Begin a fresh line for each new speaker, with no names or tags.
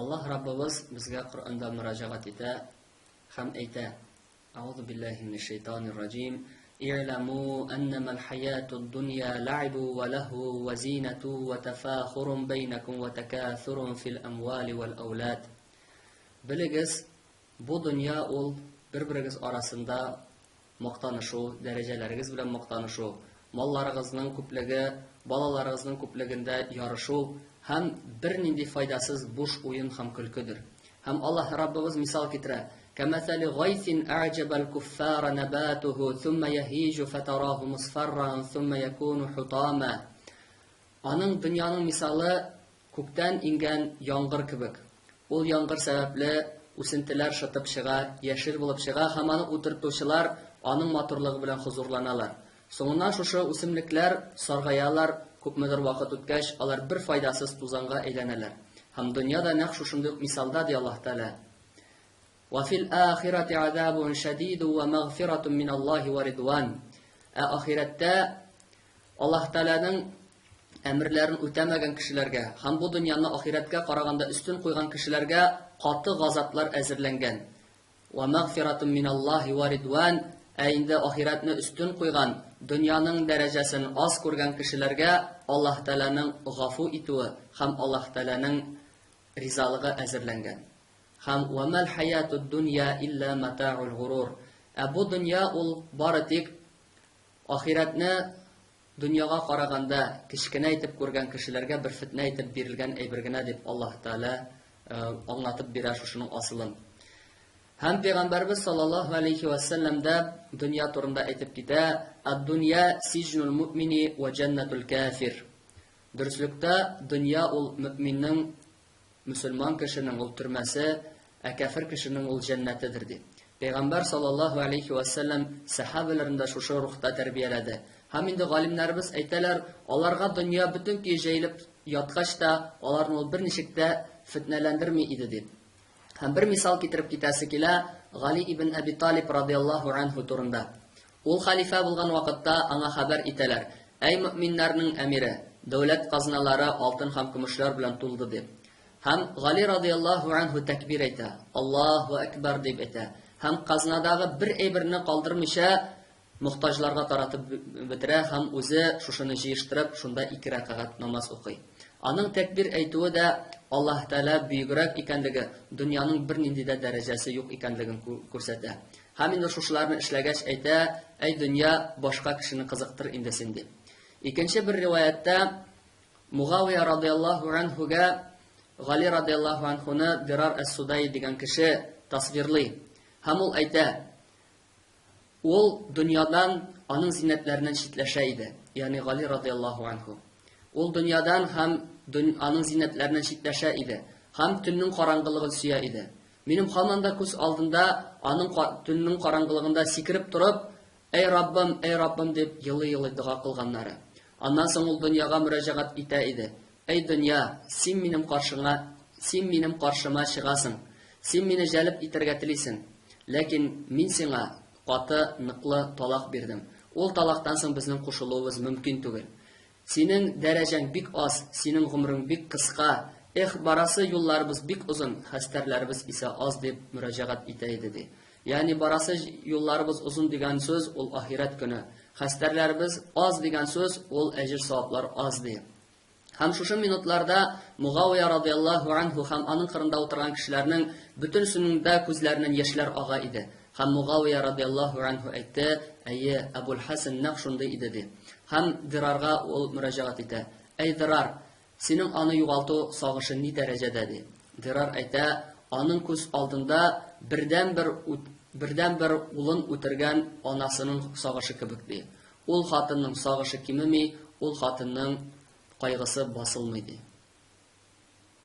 Аллаһ Раббыбыз безгә Коръәндә мөрәҗәгать итә һәм әйтә: Әгъузу биллаһи минәш шайтанир раҗим. И'ламу аннамал хаятуд дунья лa'ибу ва лахву ва зинату ва тафахурун бәйнакум ва такасурун фил амвали вал аулад. Белегез, бу дөнья ул бер-берегез арасында мактанышу, дәрәҗәләрегез белән мактанышу, малларыгызның күплеге, балаларыгызның күплегендә ярышу һәм бернинди файдасыз буш уен һәм көлкедер. Һәм Аллаһ Раббыбыз мисал китерә, Кәмәсәли гайсин әгъҗәбәл куффара нәбатуху сумма яһиҗу фәтараху мусфарран сумма якуну хутама. Аның дөньяның мисалы Күктән иңгән яңгыр кебек. Ул яңгыр сәбәпле үсентеләр шытып чыга, яшел булып чыга һәм аны утыртучылар аның матурлыгы белән хозурланалар. Соңыннан шушы үсемлекләр саргаялар, күпмедер вакыт үткәч, алар бер файдасыз тузанга әйләнәләр. Һәм дөнья да нәкъ шушындый ук мисалда, ди Аллаһ Тәгалә. Вә фил ахирати азабун шәдиду вә мәгъфиратун миналлаһи вә ридван. Ә ахирәттә Аллаһ Тәгаләнең әмерләрен үтәмәгән кешеләргә һәм бу дөньяны ахирәткә караганда өстен куйган кешеләргә каты газаплар әзерләнгән. Вә мәгъфиратун миналлаһи вә ридван, ә инде ахирәтне өстен куйган, дөньяның дәрәҗәсен аз күргән кешеләргә Аллаһ Тәгаләнең гафу итүе һәм Аллаһ Тәгаләнең ризалыгы әзерләнгән. Һәм вә мәл хәятуд дөнья илля матаул горур. Ә бу дөнья ул бары тик Ахирәтне дөньяга караганда кечкенә итеп күргән кешеләргә бер фетнә итеп бирелгән әйбер генә дип Аллаһ Тәгалә аңлатып бирә шушының асылын. Һәм Пәйгамбәрбез саллаллаһу алейхи ва сәлләм дә дөнья турында әйтеп китә: "Ад-дунья сиҗнул муъмини ва җәннәтул кафир". Дөреслектә, дөнья ул мөэминнең Мөселман кешенең ул төрмәсе, ә кәфер кешенең ул җәннәтедер, ди. Пәйгамбәр саллаллаһу алейһи вә сәлләм сәхабәләрен дә шушы рухта тәрбияләде. Һәм инде галимнәребез әйтәләр, аларга дөнья бөтен көе җәелеп яткач та, аларны ул берничек тә фетнәләндерми иде, дип. Һәм бер мисал китереп китәсе килә, Гали ибн Әби Талиб радыяллаһу анһу турында. Ул хәлифә булган вакытта аңа хәбәр итәләр, Әй мөэминнәрнең әмире, дәүләт казналары алтын һәм көмешләр белән тулды, дип. Һәм Гали радыяллаһу анһу тәкбир әйтә, Аллаһу әкбәр дип әйтә һәм казнадагы бер әйберне калдырмыйча мохтаҗларга таратып бетерә һәм үзе шушыны җыештырып шунда ике рәкәгать намаз укый. Аның тәкбир әйтүе дә Аллаһ Тәгалә бөегрәк икәнлеге, дөньяның бернинди дә дәрәҗәсе юк икәнлеген күрсәтә. Һәм инде шушыларны эшләгәч әйтә, Әй дөнья, башка кешене кызыктыр инде син, дип. Икенче бер риваятьтә Мугавия радыяллаһу анһуга Гали радыяллаһу анһуны Дирар әс-Судай дигән кеше тасвирлый. Һәм ул әйтә, Ул дөньядан, аның зиннәтләреннән читләшә иде, ягъни Гали радыяллаһу анһу. Ул дөньядан һәм аның зиннәтләреннән читләшә иде һәм төннең караңгылыгын сөя иде. Минем һаман да күз алдында аның төннең караңгылыгында сикереп торып, Әй Раббым, әй Раббым дип елый-елый дога кылганнары. Аннан соң ул дөньяга мөрәҗәгать итә иде. Әй дөнья, син минем каршыңа, син минем каршыма чыгасың. Син мине җәлеп итәргә телисең. Ләкин мин сиңа каты, ныклы талак бирдем. Ул талактан соң безнең кушылуыбыз мөмкин түгел. Синең дәрәҗәң бик аз, синең гомерең бик кыска. Эх, барасы юлларыбыз бик озын, хәстәрләребез исә аз, дип мөрәҗәгать итә иде, ди. Ягъни барасы юлларыбыз озын дигән сүз, ул ахирәт көне. Хәстәрләребез аз дигән сүз, ул әҗер-саваплар аз, ди. Һәм шушы минутларда Мугавия радыяллаһу анһу һәм аның кырында утырган кешеләрнең бөтенесенең дә күзләреннән яшьләр ага иде. Һәм Мугавия радыяллаһу анһу әйтте, Әйе, Әбул-Хәсән нәкъ шундый иде, ди. Һәм Дирарга ул мөрәҗәгать итә, Әй, Дирар, синең аны югалту сагышы ни дәрәҗәдә, ди. Дирар әйтә, Аның күз алдында бердәнбер бердәнбер улын үтергән анасының сагышы кебек, ди. Ул хатынның сагышы кимеми, ул хатынның кайгысы басылмый, ди.